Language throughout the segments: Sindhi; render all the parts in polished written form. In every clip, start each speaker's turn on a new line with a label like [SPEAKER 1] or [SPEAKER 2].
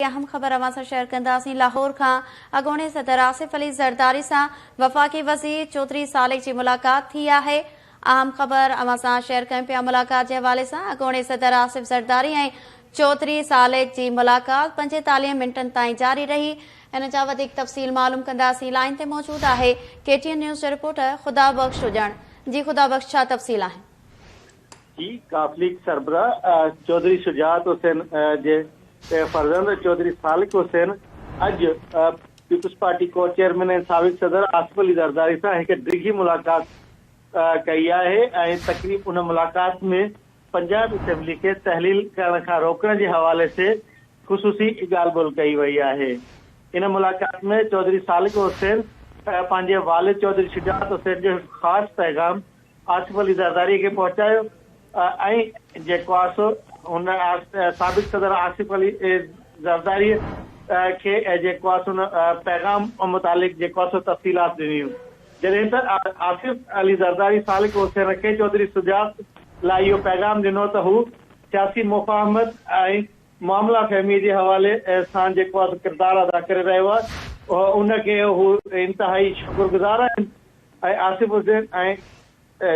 [SPEAKER 1] اهم خبر اوهان سان شيئر ڪنداسين. لاهور کان اڳوڻي صدر آصف علي زرداري سان وفاقي وزير چوڌري سالڪ جي ملاقات ٿي آهي. اهم خبر اوهان سان شيئر ڪيون پيا ملاقات جي حوالي سان اڳوڻي صدر آصف زرداري ۽ چوڌري سالڪ جي ملاقات 45 منٽن تائين جاري رهي. ان جا وڌيڪ تفصيل معلوم ڪنداسين. لائين تي موجود آهي ڪي ٽي اين نيوز جو رپورٽر خدا بخش اڄڻ. جي خدا بخش ڇا تفصيل آهن؟
[SPEAKER 2] جي قافليڪ سربراهه چوڌري شجاعت حسين جي فرزند چوڌري سالڪ حسين اڄ پيپلز پارٽي ڪو چيئرمين ۽ سابق صدر آصف علي زرداري سان هڪ ڊگهي ملاقات ڪئي آهي ۽ تقريب ان ملاقات ۾ پنجاب اسيمبلي کي تحليل ڪرڻ کان روڪڻ جي حوالي سي خصوصي ڳالهه ٻولهه ڪئي وئي آهي. ان ملاقات ۾ چوڌري سالڪ حسين پنهنجي والد چوڌري شجاعت حسين جو هڪ خاص پيغام آصف علي زرداري کي پهچايو ۽ جيڪو آهي سو هن سابق صدر آصف علي زرداري کي جيڪو آهي سو ان پيغام متعلق جيڪو آهي سو تفصيلات ڏنيون جڏهن ته آصف علي زرداري سالڪ حسين کي چوڌري سجاد لاء اهو پيغام ڏنو ته هو سياسي مفاهمت ۽ معاملا فهمي جي حوالي سان جيڪو آهي سو ڪردار ادا ڪري رهيو آهي ان کي هو انتهائي شڪرگذار آهن. ۽ آصف حسين ۽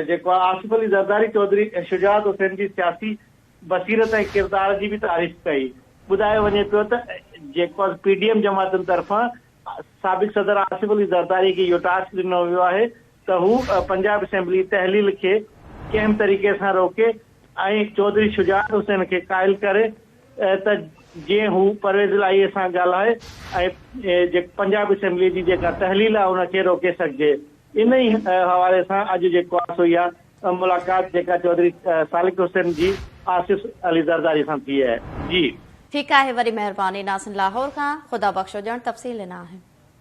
[SPEAKER 2] جيڪو آهي آصف علي زرداري چوڌري شجاعت حسين جي سياسي بصيرت ۽ ڪردار جي به تعريف ڪئي. ٻڌايو وڃي پيو ته جيڪو آهي پي ڊي ايم جماعتن طرفان سابق صدر آصف علي زرداري کي اهو ٽاسڪ ڏنو ويو آهي ته هو پنجاب اسيمبلي تحليل کي ڪنهن به طريقي سان روڪي ۽ چوڌري شجاعت حسين کي قائل ڪري ته جيئن هو پرويز الاهيء سان ڳالهائي ۽ جيڪ پنجاب اسيمبليء جي جيڪا تحليل آهي ان کي روڪي سگهجي. ان ئي حوالي سان اڄ جيڪو آهي سو اها ملاقات جيڪا چوڌري سالڪ حسين جي آصف علي زرداري سان ٿي آهي. جي.
[SPEAKER 1] ٺيڪ آهي وڏي مهرباني ناظرين لاهور کان خدا بخش اڄڻ تفصيل ڏنا آهن.